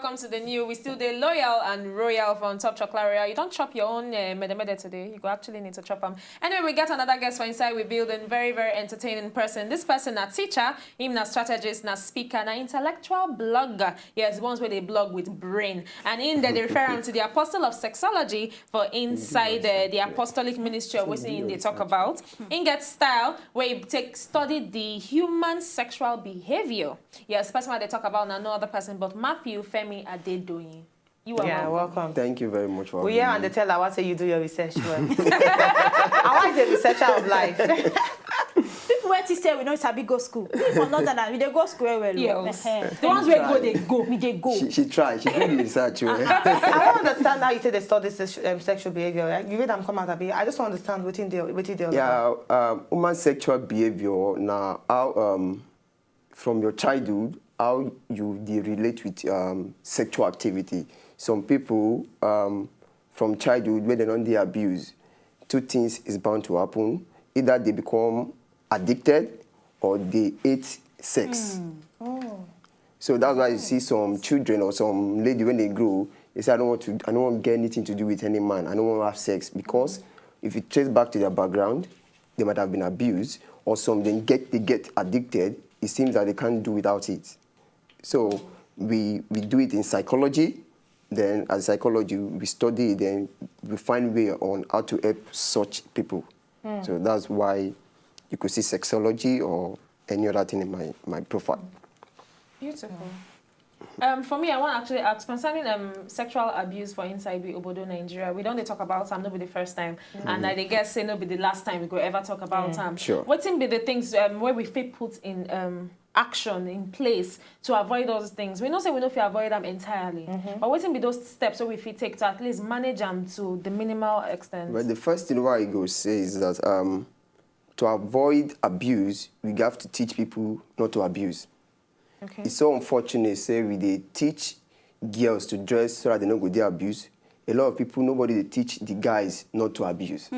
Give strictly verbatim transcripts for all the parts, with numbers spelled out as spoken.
Welcome to the new. We still dey loyal and royal for on top chocolate royal. You don't chop your own uh, mede mede today. You go actually need to chop them. Anyway, we get another guest for inside we building. Very, very entertaining person. This person a teacher, him na strategist, na speaker, na intellectual blogger. Yes, ones where they blog with brain. And in there they refer him to the apostle of sexology for inside uh, the apostolic ministry of what they talk about. In get style where he take study the human sexual behavior. Yes, person wey dey talk about na no other person but Matthew Femi Adedoyin. You are Yeah, welcome. welcome. Thank you very much for We having hear and me. They tell her, I say you do your research well. I want the researcher of life. People wey think say we no sabi go school. We for northern and we dey go school well well. Yes. Eh, eh. The ones where go, they go. We dey go. She, she tried. She did research. Well. I don't understand how you take the study sexu- um, sexual behavior. Right? You read them come out, abi? I just don't understand what they what they all about. Yeah, um, human sexual behavior now how um, from your childhood how you dey relate with um, sexual activity. Some people um, from childhood when they don't dey abuse, two things is bound to happen. Either they become addicted or they hate sex. So that's why you see some children or some lady when they grow, they say I don't want to, I don't want to get anything to do with any man. I don't want to have sex because if you trace back to their background, they might have been abused or some then get they get addicted. It seems that they can't do without it. So we we do it in psychology. Then as psychology we study it. Then we find way on how to help such people. So that's why you could see sexology or any other thing in my my profile. Beautiful. Um, for me, I want to actually ask concerning um, sexual abuse for inside the Obodo Nigeria. We don't dey talk about am, no be the first time, and I dey guess say no be the last time we go ever talk about am. Sure. Wetin be the things um, where we fit put in um, action in place to avoid those things? We know say we no fit avoid them entirely, but wetin be those steps wey we fit take to at least manage am to the minimal extent? But the first thing why I go say is that um, to avoid abuse, we have to teach people not to abuse. Okay. It's so unfortunate say we dey teach girls to dress so that they no go dey abuse. A lot of people, nobody dey teach the guys not to abuse,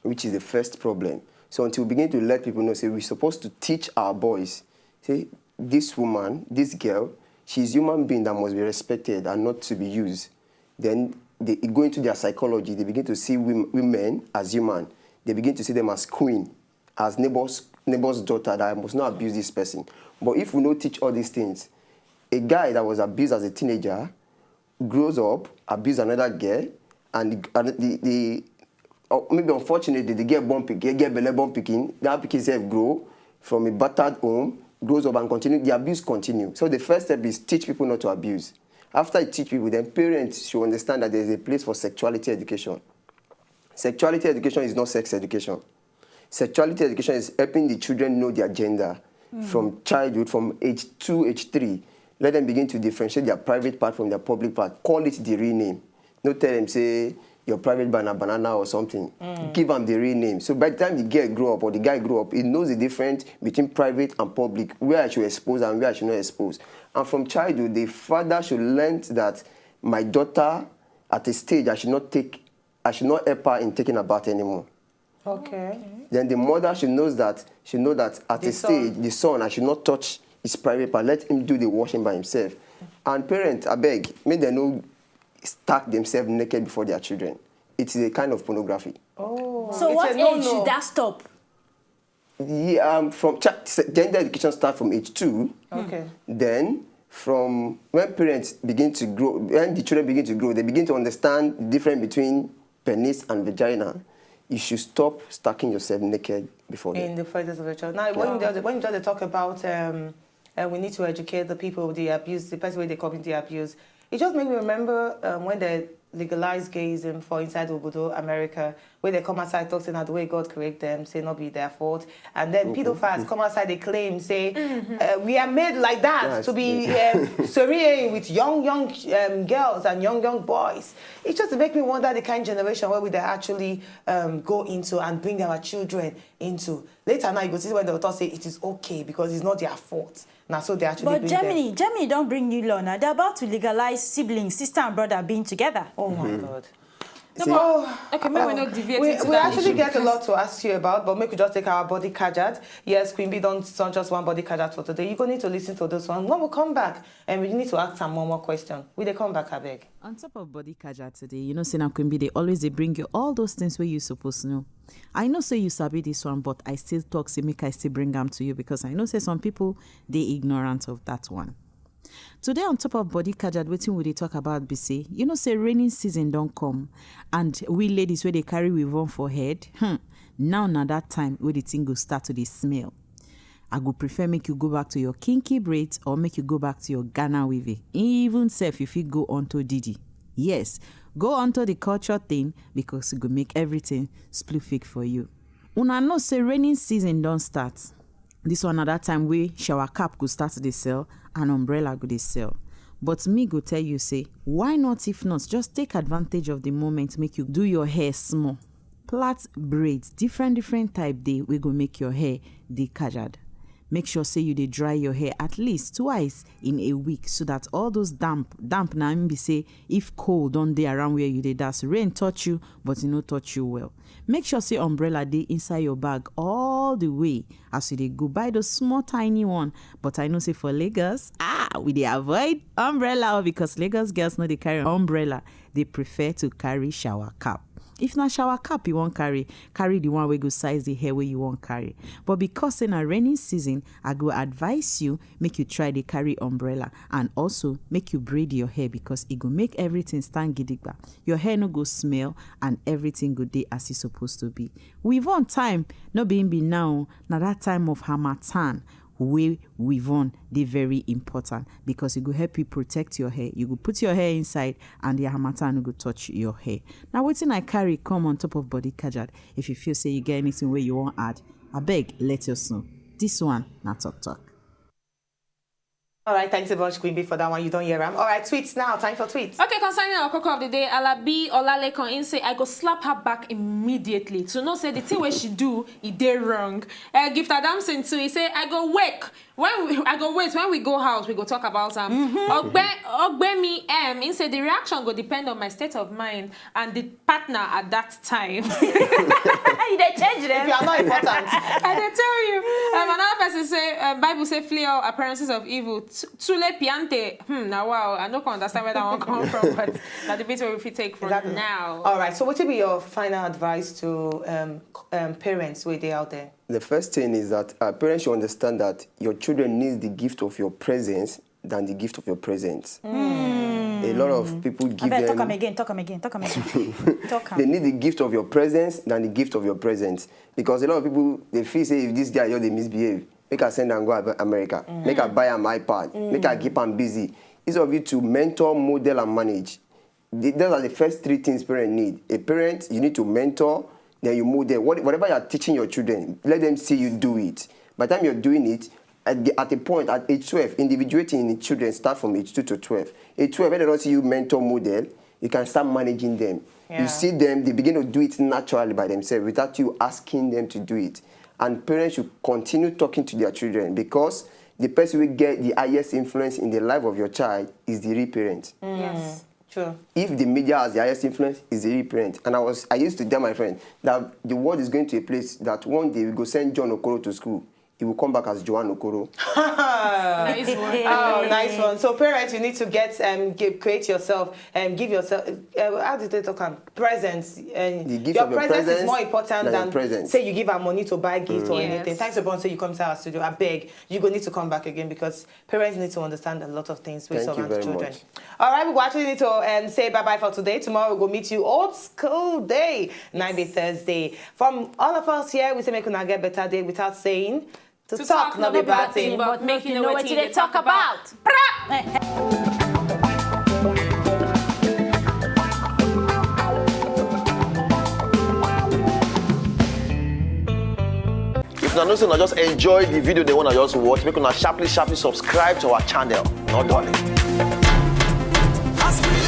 which is the first problem. So until we begin to let people know, say we're supposed to teach our boys, say this woman, this girl, she's human being that must be respected and not to be used. Then they go into their psychology. They begin to see women, women as human. They begin to see them as queen, as neighbor's neighbor's daughter that I must not abuse this person. But if we no teach all these things, a guy that was abused as a teenager grows up, abuse another girl, and the, and the, the or maybe unfortunately the girl born pikin, get belle born pikin, that pikin self grow from a battered home, grows up and continue, the abuse continue. So the first step is teach people not to abuse. After you teach people, then parents should understand that there is a place for sexuality education. Sexuality education is not sex education. Sexuality education is helping the children know their gender from childhood, from age two, age three. Let them begin to differentiate their private part from their public part. Call it the real name. No tell them say your private banana banana or something. Give them the real name. So by the time the girl grow up or the guy grow up, he knows the difference between private and public, where I should expose and where I should not expose. And from childhood, the father should learn that my daughter at a stage I should not take, I should not help her in taking a bath anymore. Okay. Then the mother should knows that she know that at The a son. stage the son I should not touch his private part. Let him do the washing by himself. And parents, I beg, make them no stack themselves naked before their children. It is a kind of pornography. Oh. So It's what a no, age no. should that stop? Yeah, um, from ch- se- gender education start from age two. Okay. Then from when parents begin to grow, when the children begin to grow, they begin to understand the difference between penis and vagina. You should stop stacking yourself naked before them. In the presence of a child. Now, when, you just, when you just talk about um, uh, we need to educate the people, the abuse, the person where they commit the abuse, it just makes me remember um, when they legalized gayism for inside Obodo, America, where they come outside talk saying that the way God create them, say not be their fault. And then pedophiles come outside, they claim, say, uh, we are made like that Yes. to be um, surveying with young, young um, girls and young, young boys. It just make me wonder the kind of generation where we they actually um, go into and bring our children into. Later now, you go see when they will talk say it is okay because it's not their fault. Now, so they actually But bring them. Germany, Germany don't bring new law now. They're about to legalize siblings, sister and brother being together. Oh my God. No, but, okay, maybe we not deviate we, into we that actually issue get a lot to ask you about, but make we just take our body cajat. Yes, Queen B don't sound just one body cajat for today. You go need to listen to this one. When we come back, and we need to ask some more, more question. We dey come back, abeg. On top of body cajat today, you know, say na Queen B dey always dey bring you all those things where you supposed to know. I know say you sabi this one, but I still talk say make I still bring am to you because I know say some people dey ignorant of that one. Today on top of body cajat, wetin we dey talk about be say, you know say rainy season don come, and we ladies wey dey carry weave on for head, hmm, now na that time wey the thing go start to dey smell. I go prefer make you go back to your kinky braids or make you go back to your Ghana weaving. Even sef, you fit go onto Didi. Yes, go onto the culture thing because e go make everything spliffig for you. Una know say rainy season don start. This one na that time wey shower cap go start to dey sell and umbrella go dey sell. But me go tell you say, why not, if not, just take advantage of the moment, make you do your hair small. Plait braids, different, different type dey wey go make your hair dey kajad. Make sure say you dey dry your hair at least twice in a week so that all those damp, damp na im be say if cold don dey around where you dey, that's rain touch you, but e no touch you well. Make sure say umbrella dey inside your bag all the way as you dey go. Buy those small tiny one. But I know say for Lagos, ah, we dey avoid umbrella o, because Lagos girls no dey carry umbrella. They prefer to carry shower cap. If na shower cap you wan carry, carry the one wey go size the hair wey you wan carry. But because say na rainy season, I go advise you make you try dey carry umbrella, and also make you braid your hair because e go make everything stand gidigba. Your hair no go smell and everything go dey as e suppose to be. Weave on time no be im be now, na that time of harmattan wey weave on dey very important because e go help you protect your hair. You go put your hair inside and the harmattan no go touch your hair. Na wetin I carry come on top of body kajad. If you feel say you get anything wey you wan add, abeg let us know. This one na talk talk. All right, thanks so much, Queen B, for that one. You don't hear am. All right, tweets now. Time for tweets. Okay, concerning our koko of the day, Alabi Olalekan in say, I go slap her back immediately to know say the thing wey she do, e dey wrong. Uh, Gift Adamson too, he say, I go wake. When we, I go wait, when we go house, we go talk about am. Ogbe, Ogbemi M, he say, the reaction go depend on my state of mind and the partner at that time. You dey change them. If you are not important. I dey tell you. Um, another person say, um, Bible say, flee all appearances of evil. T-, Tule Piante. Hmm, now wow, I no can understand where that one come from, but na the bit wey we fit take from now. All right, so what would be your final advice to, um, c-, um, parents wey dey out there? The first thing is that, uh, parents should understand that your children need the gift of your presence than the gift of your present. A lot of people give Abeg, talk them am again, talk am again, talk am again. Talk am. They need the gift of your presence than the gift of your present. Because a lot of people, they feel say if this guy just dey misbehave, make I send am go Ab-, America, make I buy am iPad, make I keep am busy. Instead of you to mentor, model, and manage, the, those are the first three things parents need. A parent, you need to mentor, then you model. What, whatever you are teaching your children, let them see you do it. By the time you're doing it, at, the, at a point, at age twelve, individuating in the children start from age two to twelve. Age twelve, when they don't see you mentor, model, you can start managing them. Yeah. You see them, they begin to do it naturally by themselves without you asking them to do it. And parents should continue talking to their children, because the person who get the highest influence in the life of your child is the real parent. Yes. True. If the media has the highest influence, is the real parent. And I was, I used to tell my friend that the world is going to a place that one day we go send John Okoro to school. He will come back as Joan Okoro. Nice one. Oh, nice one. So parents, you need to get, um, give, create yourself, and give yourself, uh, how did they talk am? Presence. And the gift your of your presence is presence more important than your than presence. Say you give her money to buy gift or anything. Yes. Thanks for say you come to our studio. I beg, you go need to come back again because parents need to understand a lot of things wey surround children. Thank you very much. All right, we go actually need to, um, say bye-bye for today. Tomorrow we go meet you old school day, nine be Thursday. From all of us here, we say make una get better day without saying, to talk no be bad thing, but make you know wetin you dey talk about. Pra! If una know say una just enjoy the video, the one I just watch, make una sharply, sharply subscribe to our channel. No darling. As we